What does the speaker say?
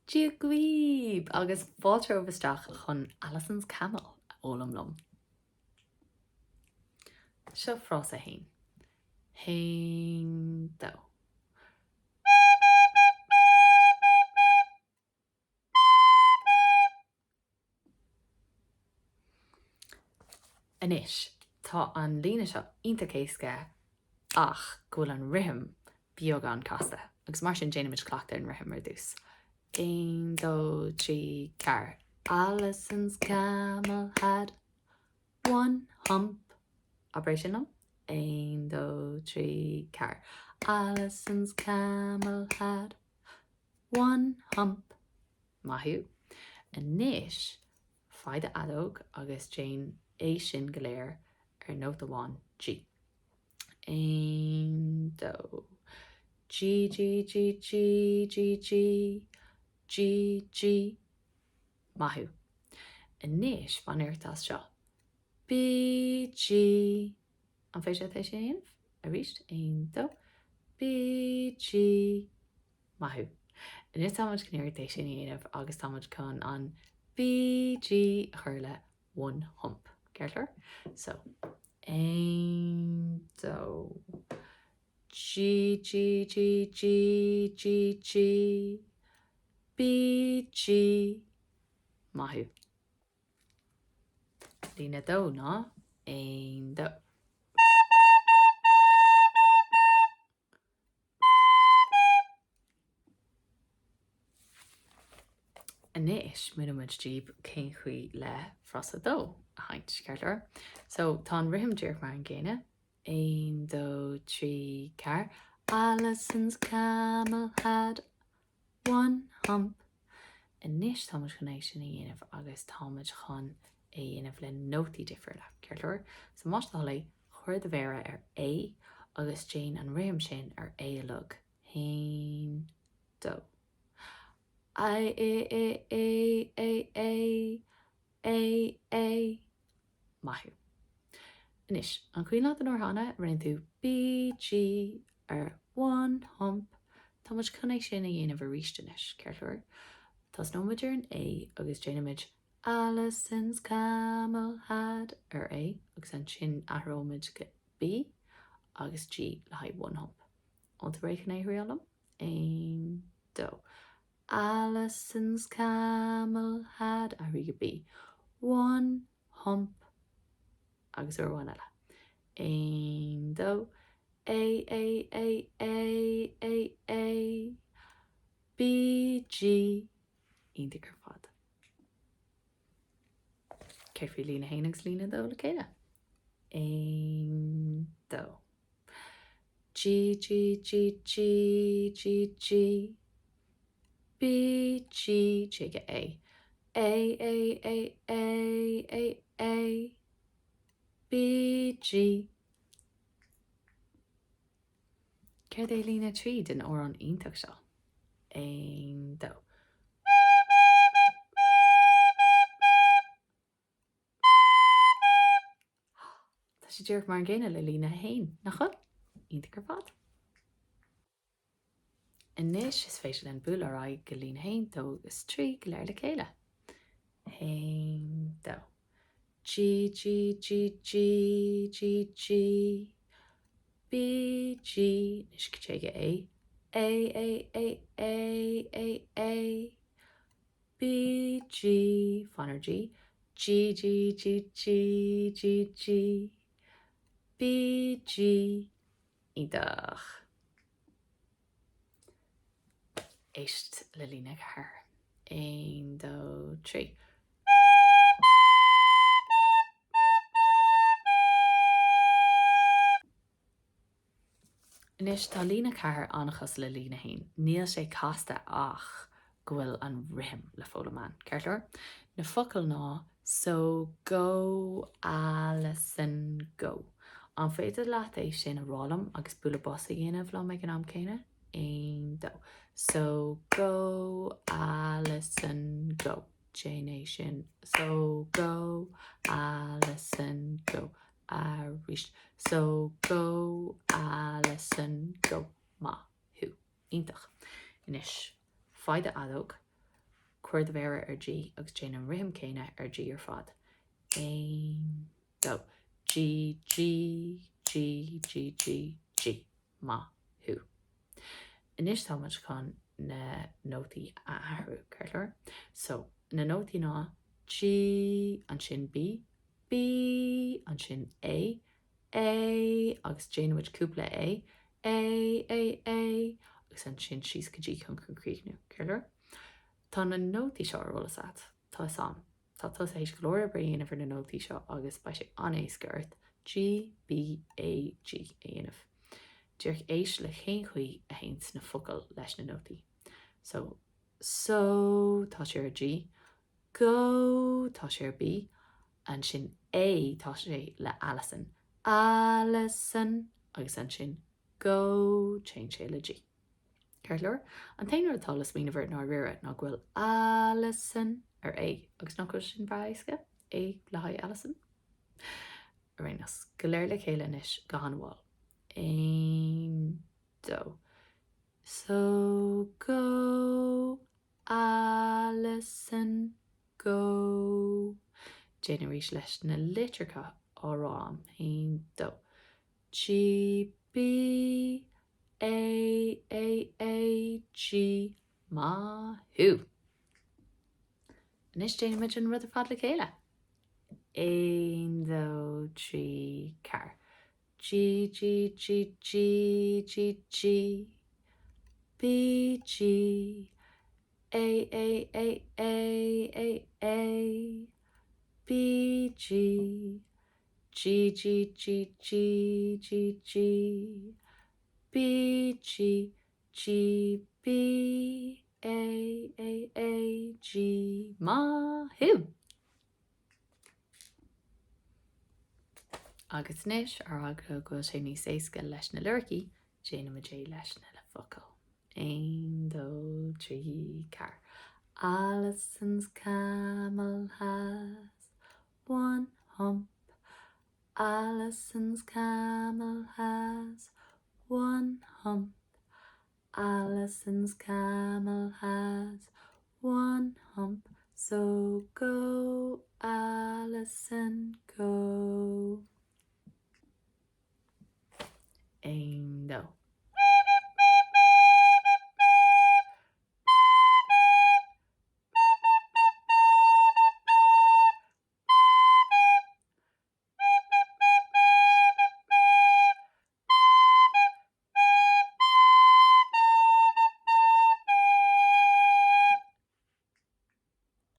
Dia dhaoibh agus fáilte romhaibh isteach chun Alison's Camel a fhoghlaim liom. Seo frása a haon. Haon, dó. Anois, tá an líne seo iontach éasca ach go bhfuil an rithim beagán casta agus mar sin déanfaimid cleachtadh ar an rithim ar dtús. 1, 2, 3, 4. Alison's camel had one hump. Abair é sin liom. 1, 2, 3, 4. Alison's camel had one hump. Maith thú. Anois, faigh do fheadóg agus déan é sin go léir ar nóta amháin, G. 1, 2. G, G, G, G, G, G, G, G. Maith thú. Anois, bain iarracht as seo. B, G. An féidir leat é sin a dhéanamh? Arís, 1, 2. B, G. Maith thú. Anois táimid chun iarracht é sin a dhéanamh agus táimid chun an B, G a chur le one hump. Ceart go leor? So, 1, 2, G, G, G, G, G, G, B, G. Maith thú. Líne 2 ná 1, 2. Anois múinfimid daoibh cén chaoi le frása 2 a sheinnt, ceart go leor? So tá an rithim díreach mar an gcéanna, 1, 2, 3, 4, Alison's camel had one hump. Anois táimid chun é sin a dhéanamh agus táimid chun é a dhéanamh le nótaí difriúla, ceart go leor? So más do thoil é, cuir do mhéara ar A agus déan an rithim sin ar A uilig. Haon, dó. A, A, A, A, A, A, A, A. Maith thú. Anois, an cuimhin leat an uair cheana, rinne tú B, G ar one hump. Tá muid chun é sin a dhéanamh arís anois, ceart go leor? Tosnóimid ar an A agus déanfaimid Alison's camel had ar A agus ansin athróimid go B agus G le haghaidh one hump. An bhfuil tú réidh chun é a thriáil liom? Aon, dó. Alison's camel had, athraigh go B, one hump agus uair amháin eile. Aon, dó, A, A, A, A, A, A, B, G. Iontach ar fad. Céard faoi líne 1 agus líne 2 le chéile? 1, 2. G, G, G, G, G, G, B, G, G go A, A, A, A, A, A, A, B, G. Céard é líne 3 den amhrán iontach seo? 1, 2. Tá sé díreach mar an gcéanna le líne 1, nach bhfuil? Iontach ar fad. Anois is féidir linn bualadh ar aghaidh go líne 1, 2 agus 3 go léir le chéile. 1, 2. G, G, G, G, G, G, B, G, anois téigh go A, A, A, A, A, A, A, B, G, fan ar G, G, G, G, G, G, G, B, G, Iontach. Éist le líne 4. 1, 2, 3. Anois, tá líne 4 an-chosúil le líne 1. Níl sé casta ach go bhfuil an rithim le foghlaim ann. Ceart go leor? Na focail ná So go Alison go. An féidir leat é sin a rá liom agus bualadh bos a dhéanamh liom ag an am céanna? 1, 2. So go Alison go. Déan é sin. So go Alison go. arís. So go Alison go. Maith thú. Iontach. Anois, faigh do fheadóg. Cuir do mhéara ar G agus déan an rithim céanna ar G ar fad. 1, 2, G, G, G, G, G, G. Maith thú. Anois tá muid chun na nótaí a athrú, ceart go leor? So, na nótaí ná G, ansin B, B, ansin A, A, agus déanann muid cúpla A, A, A, A, agus ansin síos go G chun críochnú, ceart go leor? Tá na nótaí seo ar eolas agat, tá 'fhios a'm. Tá tusa théis go leor oibre a dhéanamh ar na nótaí seo agus beidh sé an-éasca ort G, B, A, G a dhéanamh. Díreach éist le cén chaoi a théanns na focail leis na nótaí. So, so, tá sé ar G, go, tá sé ar B, ansin A, tá sé le Alison, Alison, agus ansin go, téann sé le G. Ceart go leor? An t-aon rud atá le smaoineamh air i ndáiríre ná go bhfuil Alison ar A, agus nach bhfuil sin breá éasca? A le haghaidh Alison? Ar aon nós, go léir le chéile anois go han-mhall. 1, 2. So go, Alison, go. Déan arís leis na litreacha á rá a'm. 1, 2. G B A A A G Maith thú! Anois déanfaimid an rud ar fad le chéile. 1, 2, 3, 4. G G G G G G B G A A A A A A B G G G G G G G B G G B A A A G Maith thú! Agus anois, ar eagla go bhfuil sé níos éasca leis na liricí, déanfaimid é leis na focail. 1, 2, 3, 4. Alison's camel has one hump. Alison's camel has one hump. Alison's camel has one hump. So go, Alison, go. 1, 2.